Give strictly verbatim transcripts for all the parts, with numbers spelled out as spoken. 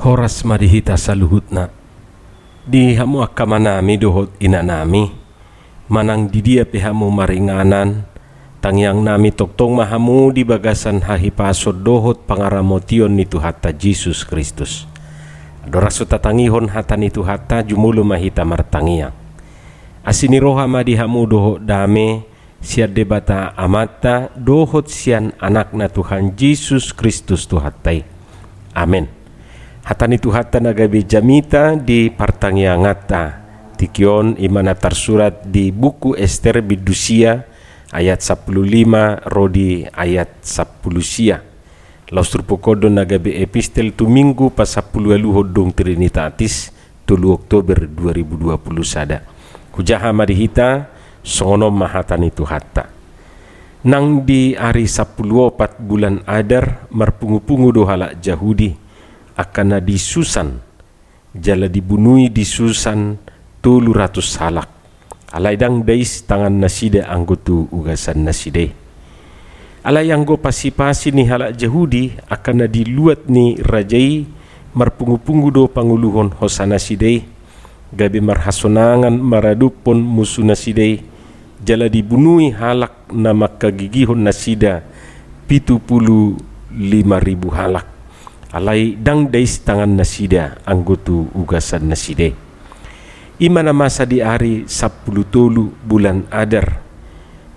Horas ma di hita saluhutna. Di hamu angka amanami dohot inanami, manang di dia pe hamu maringanan, tangiangnami tongtong ma hamu di bagasan hahipason dohot pangaramotion ni Tuhanta Jesus Kristus. Andorang so tatangihon hata ni Tuhanta, jumolo ma hita martangiang. Asi ni roha ma di hamu dohot dame, sian Debata Amanta dohot sian Anakna Tuhan Jesus Kristus Tuhanta i. Amen. Hata ni Tuhanta na gabe jamita di partangianganta. Tingki on i ma na tarsurat di buku Ester bindu sia ayat sampulu lima ro di ayat sampulu sia. Laos turpuk on do na gabe epistel tu Minggu pasampuluualuhon dung Trinitatis, tolu Oktober dua ribu dua puluh sada. Hujaha ma di hita, songon on ma hata ni Tuhanta. Nang di ari sampulu opat bulan Adar, marpungupungu do halak Jahudi, angka na di Susan, jala dibunui di Susan tolu ratus halak. Alai ndang dais tangannasida anggo tu ugasannasida i. Alai anggo pasipasi ni halak Jahudi, angka na di luat ni raja i, marpungupungu do panguluhon hosanasida i, gabe marhasonangan maradophon musunasida i, jala dibunui halak na mangkagigihon nasida pitu pulu lima ribu halak. Alai ndang dais tangannasida anggo tu ugasannasida i. I ma na masa di ari sampulu tolu bulan Adar.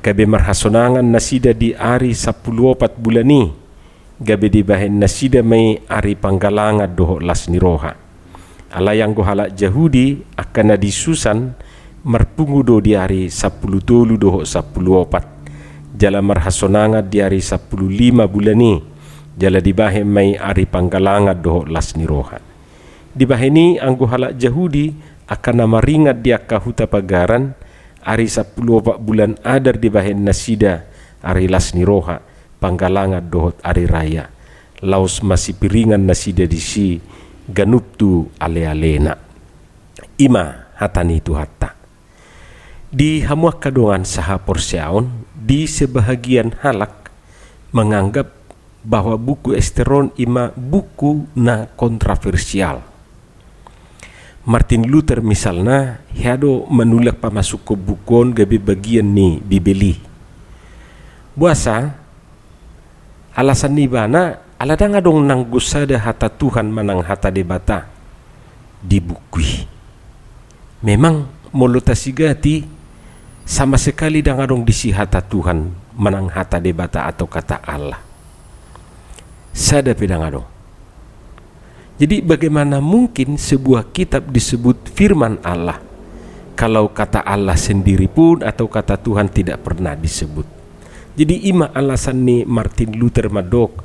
Gabe marhasonangan nasida di ari sampulu opat bulan i, gabe dibahen nasida ma i ari panggalangan dohot las ni roha. Alai anggo halak Jahudi, angka na di Susan, marpungu do di ari sampulu tolu dohot sampulu opat, jala marhasonangan di ari sampulu lima bulan i, jala dibahen ma i ari panggalangan dohot las ni roha. Dibahen i anggo halak Jahudi, angka na maringan di angka huta pagaran, ari sampulu opat bulan Adar dibahen nasida ari las ni roha, panggalangan dohot ari raya, laos masipiringan nasida disi ganup tu alealena. I ma hata ni Tuhanta. Di hamu angka dongan sahaporseaon, di sebahagian halak manganggap bahwa buku Ester on i ma buku na kontroversial. Martin Luther misalna, hea do manulak pamasukhon buku on gabe bagian ni Bibel i. Boasa? Alasan ni ibana, ala ndang adong nanggo sada hata Tuhan manang hata Debata di buku i. Memang molo tasigati, sama sekali ndang adong disi hata Tuhan manang hata Debata atau kata Allah. Sada pe ndang adong. Jadi, bagaimana mungkin sebuah kitab disebut firman Allah, kalau kata Allah sendiri pun atau kata Tuhan tidak pernah disebut? Jadi, i ma alasan ni Martin Luther mandok,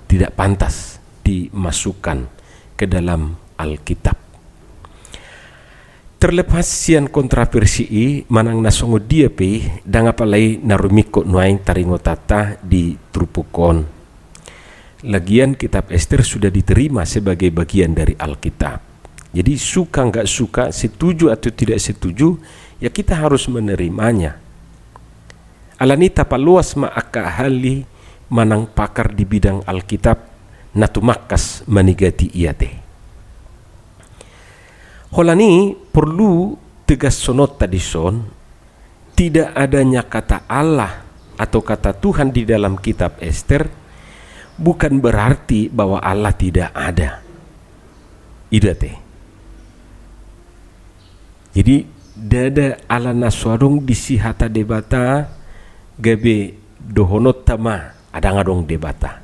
tidak pantas dimasukkan ke dalam Alkitab. Terlepas sian kontroversi i, manang na songon dia pe i, ndang apala i na rumingkot nuaeng taringotanta di turpuk on. Lagian kitab Ester sudah diterima sebagai bagian dari Alkitab. Jadi, suka nggak suka, setuju atau tidak setuju, ya kita harus menerimanya. Alani i tapaloas ma angka ahli manang pakar di bidang Alkitab na tumangkas manigati i ate. Holan i porlu tegasononta dison, tidak adanya kata Allah atau kata Tuhan di dalam kitab Ester bukan berarti bahwa Allah tidak ada. I do ate. Jadi, ndada ala na so adong disi hata Debata, gabe dohononta ma, ndang adong Debata.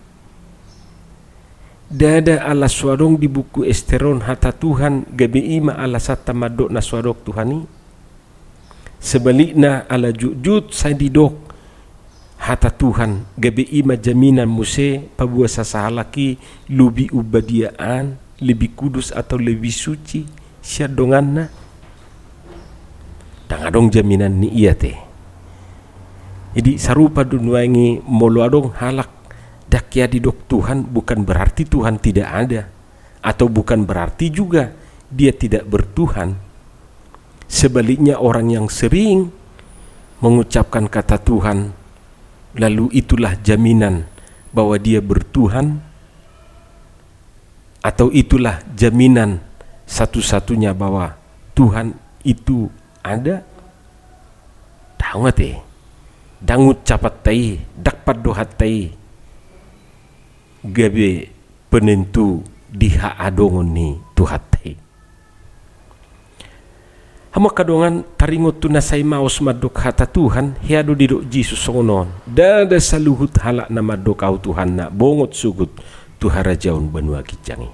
Ndada ala so adong di buku Ester on hata Tuhan, gabe i ma alasanta mandok na so adong Tuhan i. Sebalikna, ala jotjot sai didok hata Tuhan, gabe i ma jaminan muse paboa sasahalak i lobi umbadiaan, lebih kudus atau lebih suci sian donganna. Ndang adong jaminan ni i ate. Jadi, sarupa do nuaeng i, molo adong halak ndang hea didok Tuhan, bukan berarti Tuhan tidak ada, atau bukan berarti juga Dia tidak bertuhan. Sebaliknya, orang yang sering mengucapkan kata Tuhan, lalu itulah jaminan bahwa dia bertuhan, Atau itulah jaminan satu-satunya bahwa Tuhan itu ada? Ndang ate. Ndang ucap hata i, ndang pandohanta i gabe penentu di haadongon ni Tuhanta i. Hamu angka dongan, taringot tu na sai maos mandok hata Tuhan, hea do didok Jesus songon on: Ndada saluhut halak na mandok Ahu Tuhanna, bongot sogot tu harajaon banua ginjang i.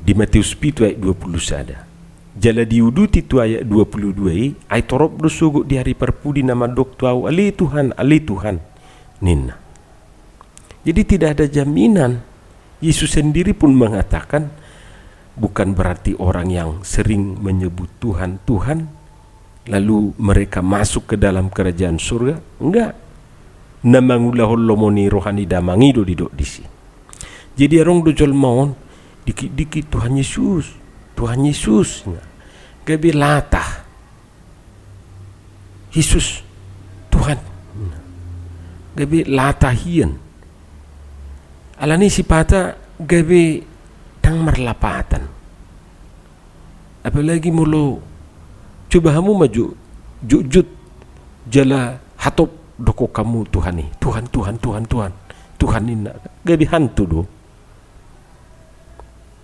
Di Mateus pitu ayat dua pulu sada. Jala diuduti tu ayat dua pulu dua i: Ai torop do sogot di ari parpudi na mandok tu Ahu: Ale Tuhan, ale Tuhan, ninna. Jadi tidak ada jaminan. Yesus sendiri pun mengatakan, bukan berarti orang yang sering menyebut Tuhan, Tuhan, lalu mereka masuk ke dalam kerajaan surga. Enggak. Na mangulahon lomo ni roha ni Damang i do didok disi. Jadi adong do jolma on, dikit-dikit, Tuhan Yesus, Tuhan Yesus, gabe latah. Yesus, Tuhan, gabe latah hian. Alani sipata gabe ndang marlapatan. Apalagi molo, coba hamu ma ju-, jujut jala hatop dokon hamu Tuhan i. Tuhan, Tuhan, Tuhan, Tuhan. Tuhan ninna. Gabe hantu do.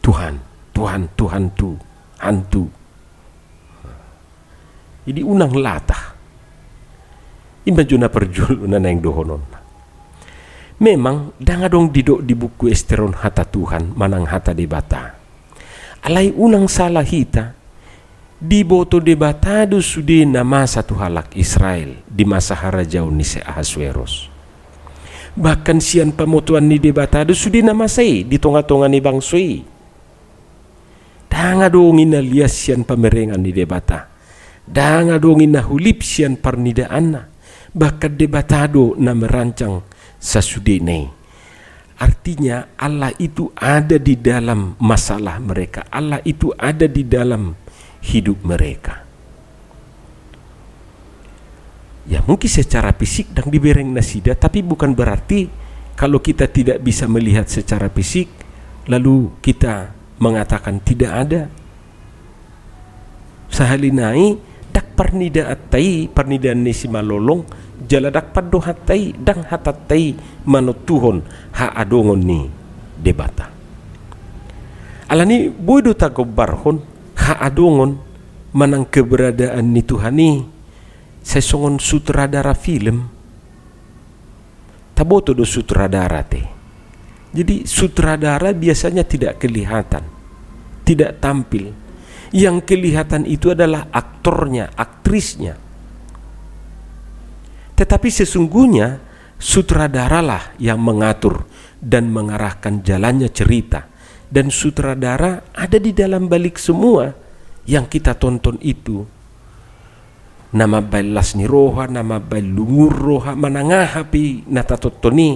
Tuhan, Tuhan, Tuhan tu, hantu. Jadi unang latah. I ma jo na parjolo na naeng dohononna. Memang ndang adong didok di buku Ester on hata Tuhan manang hata Debata. Alai unang sala hita, diboto Debata do sude na masa tu halak Israel di masa harajaon ni si Ahasweros. Bahkan sian pamotoan ni Debata do sude na masa i di tonga-tonga ni bangso i. Ndang adong i na lias sian pamerengan ni Debata. Ndang adong i na holip sian parnidaanna. Bahkan Debata do na merancang sasudena i. Artinya, Allah itu ada di dalam masalah mereka. Allah itu ada di dalam hidup mereka. Ya, mungkin secara fisik ndang dibereng nasida, tapi bukan berarti kalau kita tidak bisa melihat secara fisik, lalu kita mengatakan tidak ada. Sahali nai, ndang parnidaanta i, parnidaan ni simalolong, jala ndang pandohanta i, ndang hatanta i manontuhon haadongon ni Debata. Alani boi do tagombarhon haadongon manang keberadaan ni Tuhan i sai songon sutradara film. Taboto do sutradara te. Jadi sutradara biasanya tidak kelihatan, tidak tampil. Yang kelihatan itu adalah aktornya, aktrisnya. Tetapi sesungguhnya sutradaralah yang mengatur dan mengarahkan jalannya cerita. Dan sutradara ada di dalam balik semua yang kita tonton itu. Na mambaen las ni roha, na mambaen lungun roha, manang aha pe na tatonton i,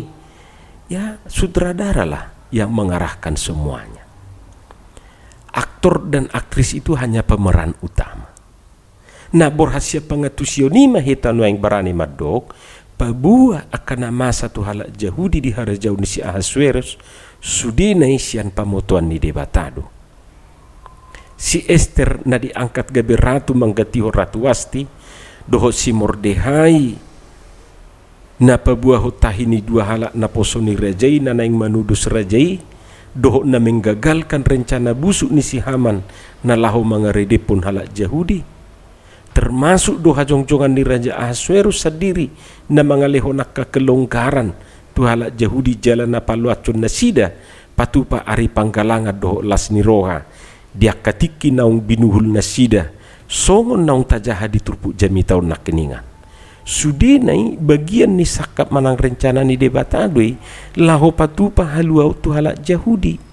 ya, sutradaralah yang mengarahkan semuanya. Aktor dan aktris itu hanya pemeran utama. Na borhat sian pangantusion i ma hita nuaeng barani mandok, paboa angka na masa tu halak Jahudi di harajaon ni si Ahasweros, sudena i sian pamotoan ni Debata do. Si Ester na diangkat gabe ratu mangganti Ratu Wasti, dohot si Mordehai na paboahon tahi ni dua halak naposo ni raja i na naeng manudos raja i, dohot na menggagalkan rencana busuk ni si Haman na laho mangaredephon halak Jahudi. Termasuk do hajongjongan ni Raja Ahasweros sandiri na mangalehon angka kelonggaran tu halak Jahudi jala na paloashon nasida patupa ari panggalangan dohot las ni roha di angka tingki naung binuhul nasida, songon naung tajaha di turpuk jamita on nangkiningan. Sudena i bagian ni sangkap manang rencana ni Debata do i laho patupa haluaon tu halak Jahudi.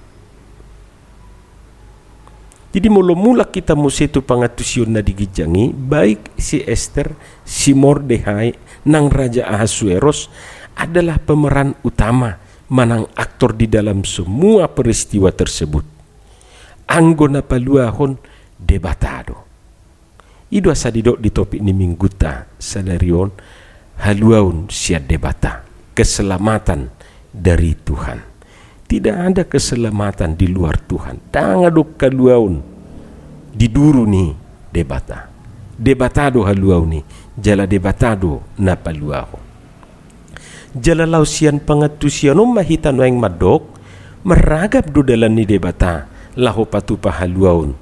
Jadi molo mulak hita muse tu pangantusion na di ginjang i, baik si Ester, si Mordehai, nang Raja Ahasweros adalah pemeran utama manang aktor di dalam semua peristiwa tersebut. Anggo na paluahon Debata do. I do asa didok di topik ni minggunta sadari on, haluaon sian Debata, keselamatan dari Tuhan. Tidak ada keselamatan di luar Tuhan. Ndang adong haluaon di duru ni Debata. Debata do haluaon i, jala Debata do na paluahon. Jala laos sian pangantusion on ma hita nuaeng mandok, marragam do dalan ni Debata laho patupa haluaon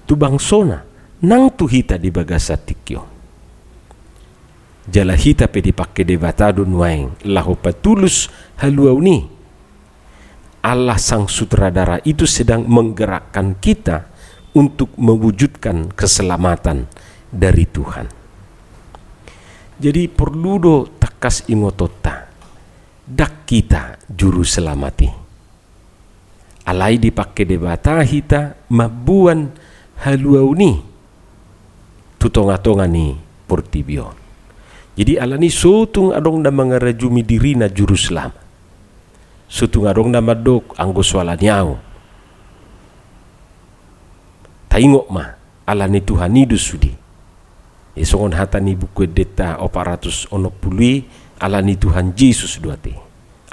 tu bangsoNa nang tu hita di bagasan tingki on. Jala hita pe dipangke Debata do nuaeng laho patulus haluaon i. Allah Sang Sutradara itu sedang menggerakkan kita untuk mewujudkan keselamatan dari Tuhan. Jadi porlu do tangkas ingotonta, ndang hita juru selamat i. Alai dipangke Debata hita mamboan haluaon i tu tongatonga ni portibi on. Jadi alani so tung adong na mangarajumi dirina juru selamat. So tung adong na mandok anggo so alani au. Taingot ma, alani Tuhan i do sude. Ia songon hata ni Buku Endenta opat ratus onom pulu i, alani Tuhan Jesus do ate.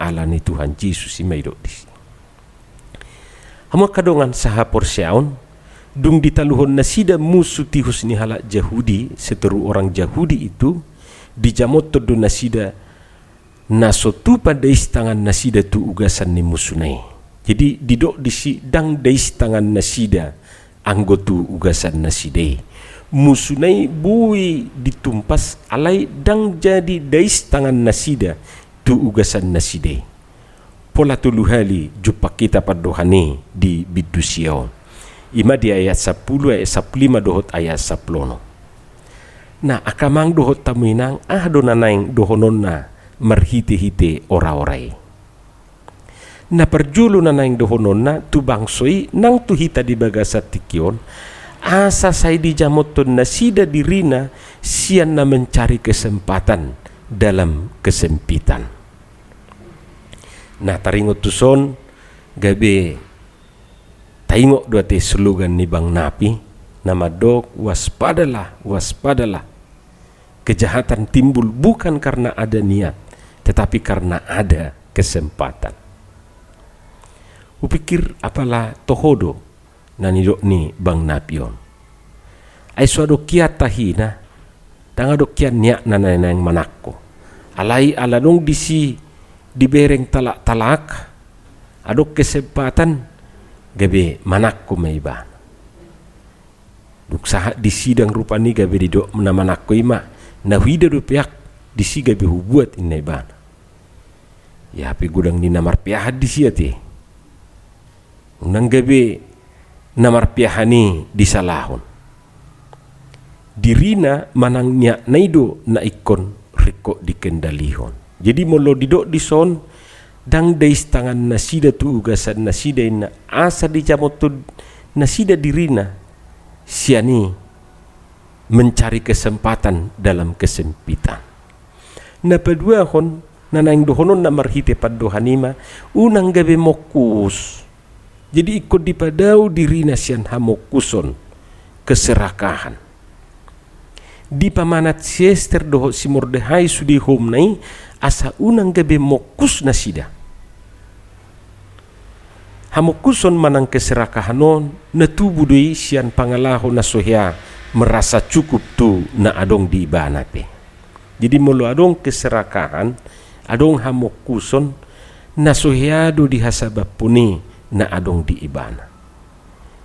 Alani Tuhan Jesus i ma didok disi. Hamu angka dongan sahaporseaon, dung ditaluhon nasida musu tihus ni halak Jahudi, seteru orang Jahudi itu, dijamothon do nasida na so tupa dais tangan nasida tu ugasan ni musuna i. Jadi didok disi ndang dais tangan nasida anggo tu ugasan nasida i. Musuna i boi ditumpas alai ndang jadi dais tangan nasida tu ugasan nasida i. Pola tolu hali jumpang hita pandohan i di bindu sia on. I ma di ayat sampulu, ayat sampulu lima dohot ayat sampulu onom. Na angka amang dohot hamu inang, aha do na naeng dohononna marhitehite oraora i? Na parjolo na naeng dohononna tu bangso i nang tu hita di bagasan tingki on, asa sai dijamothon nasida dirina sian na mencari kesempatan dalam kesempitan. Na taringot tuson gabe taingot do ate slogan ni Bang Napi na mandok, "Waspadalah, waspadalah. Kejahatan timbul bukan karena ada niat, tetapi karena ada kesempatan." Hupikir apala toho do na nidok ni Bang Napi on. Ai so adong hian tahina, ndang adong hian niatna na naeng manangko. Alai ala adong disi dibereng talak-talak, adong kesempatan gabe manangko ma ibana. Dung sahat di sidang rupani gabe didok na manangko i ma, na huida do peak disi gabe hubuat, inna ibana. Ia pe godang ni na marpeahan disi ate. Unang gabe na marpeahan i disalahon. Dirina manang niatna i do na ingkon ringkot dikendalihon. Jadi molo didok dison, ndang dais tangan nasida tu ugasan nasida, inna, asa dijamothon nasida dirina sian i mencari kesempatan dalam kesempitan. Na paduahon, na naeng dohononna marhite pandohan i ma, unang gabe mongkus. Jadi ingkon dipadao dirina sian hamongkuson, keserakahan. Dipamanat si Ester dohot si Mordehai sude houmna i, asa unang gabe mongkus nasida. Hamongkuson manang keserakahan on na tubu do i sian pangalaho na so hea merasa cukup tu na adong di ibana pe. Jadi molo adong keserakahan, adong hamongkuson, na so hea do dihasabaphon i na adong di ibana.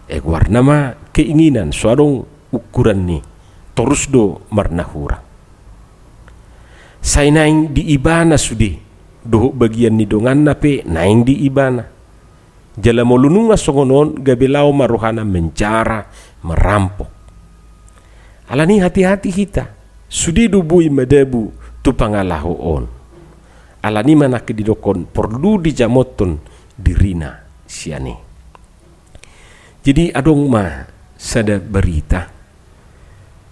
Ai goarna ma keinginan, so adong ukuran ni, torus do marnahurang. Sai naeng di ibana sude, dohot bagian ni donganna pe naeng di ibana. Jala molo nunga songon on, gabe laho ma rohana menjara, merampok. Alani hati-hati hita, sude do boi madabu tu pangalaho on. Alani ma nangkin didokkon porlu dijamothon dirina sian i. Jadi adong ma sada barita,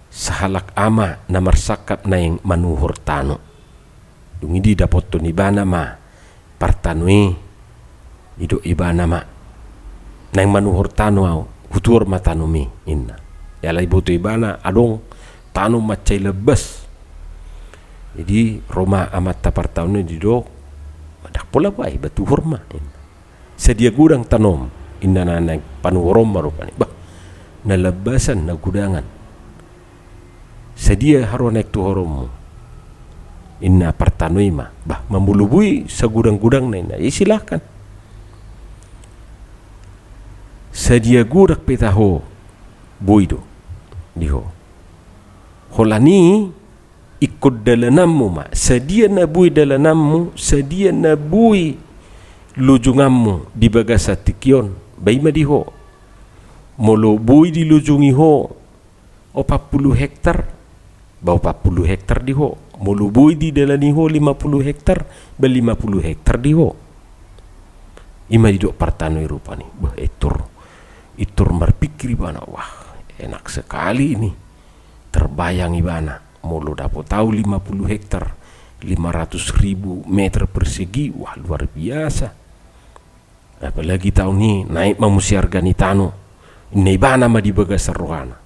sahalak ama na marsangkap naeng manuhor tano. Dung i didapothon ibana ma partano i, didok ibana ma, "Naeng manuhor tano au, hutuhor ma tanomi," inna. Jala diboto ibana adong tano mansai lambas. Jadi ro ma amanta partano i, didok, "Ndang pola boha iba, tuhor ma," inna. Sadia godang tanom, inna na naeng panuhoronmu ma rupani. Bah, na lambasan, na gudangan. Sadia haroa naeng tuhoronmu, inna partanoi ma. Bah, molo boi sagodang-godangna, inna, i silahkan. Sadia godang pe taho, boi do di ho. Holan i ingkon dalananmu ma, sadia na boi dalananmu, sadia na boi lojunganmu di bagasan tingki on, ba i ma di ho. Molo boi dilojungi ho opat pulu hektar, ba opat pulu hektar di ho. Molo boi didalani ho lima pulu hektar, ba lima pulu hektar di ho. I ma didok partanoi rupani. Bah, intor, intor marpikir ibana, wah, enak sekali ini. Terbayang ibana, molo dapot au lima pulu hektar, lima ratus ribu meter persegi, wah, luar biasa. Apalagi taon i naek ma muse arga ni tano. Inna ibana ma di bagasan rohana.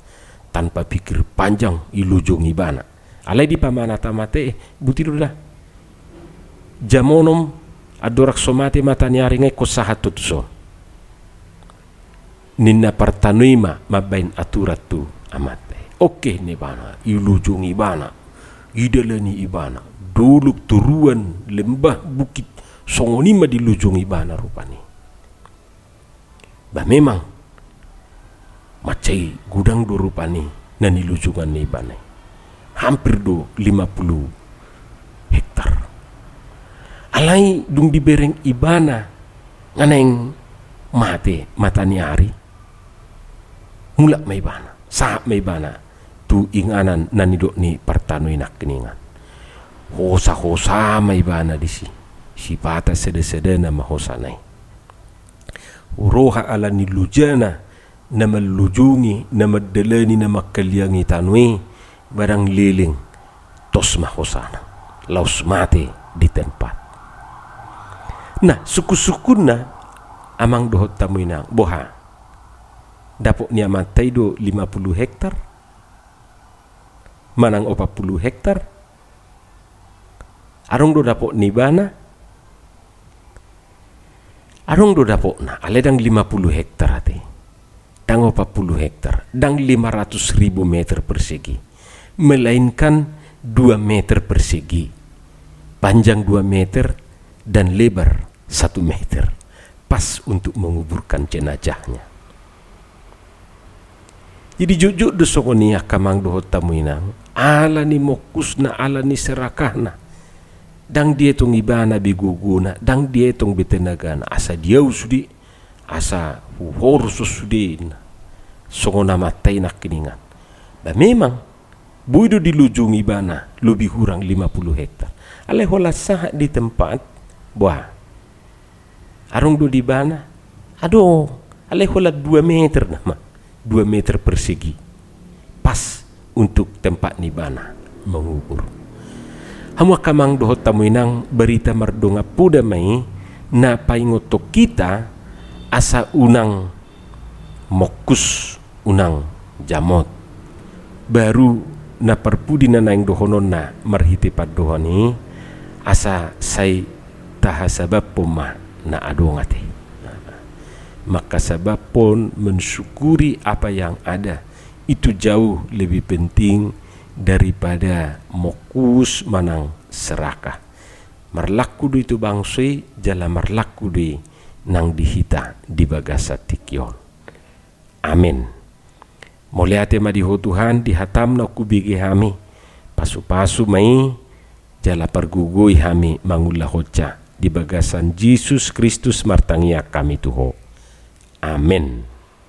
Tanpa pikir panjang, ilojung ibana. Alai dipamanat amanta i, eh, buti do da. Jamonom, andorang so mate mataniari nga ingkon sahat ho tuson, ninna partanoi ma mambahen aturan tu amanta i. Oke, ninna ibana, ilojung ibana, idalani ibana, dolok, toruan, lembah, bukit, songon i ma dilojung ibana rupani. Ba memang, mansai godang do rupani na nilojungan ni ibana i. Hampir do lima pulu hektar. Alai dung dibereng ibana nga naeng mate mataniari, mulak ma ibana, sahat ma ibana tu inganan na nidok ni partanoi nangkiningan. Hosa-hosa ma ibana disi, sipata sada-sadana ma hosana i. Roha ala ni lojana na manlojungi, na mandalani, na mangkaliangi tano i, barang leleng, tos ma hosana, laos mate di tempat. Nah, sungkun-sungkunna, amang dohot hamu inang, boha? Dapot ni amanta i do lima pulu hektar? Manang opat pulu hektar? Adong do dapot ni ibana? Adong do dapotna, alai ndang lima pulu hektar ate. Ndang opat pulu hektar, ndang lima ratus ribu meter persegi. Melainkan dua meter persegi. Panjang dua meter dan lebar satu meter. Pas untuk menguburkan jenazahnya. Jadi jotjot do songon i angka amang dohot hamu inang, ala ni mongkusna, ala ni serakahna. Ndang dietong ibana be gogona, ndang dietong be tenagana, asa di au sude, asa huhorso sude, ninna. Songon amanta i nangkiningan. Ba memang, boi do dilojung ibana lobi hurang lima pulu hektar. Alai holan sahat di tempat, boha? Adong do di ibana? Adong, alai holan dua meter nama, dua meter persegi. Pas untuk tempat ni ibana mengubur. Hamu angka amang dohot hamu inang, barita mardongan poda ma i na paingothon hita asa unang mongkus, unang jamot. Baru na parpudi na naeng dohononna marhite pandohan i, asa sai tahasabaphon ma na adong ate. Mangkasabaphon, mensyukuri apa yang ada, itu jauh lebih penting daripada mongkus manang serakah. Marlangku do i tu bangso i, jala marlangku do i nang di hita di bagasan tingki on. Amen. Mauliate ma di Ho Tuhan, di hataM naung hubege hami. Pasupasu ma i, jala pargogoi hami mangulahonsa. Di bagasan Jesus Kristus martangiang hami tu Ho. Amen.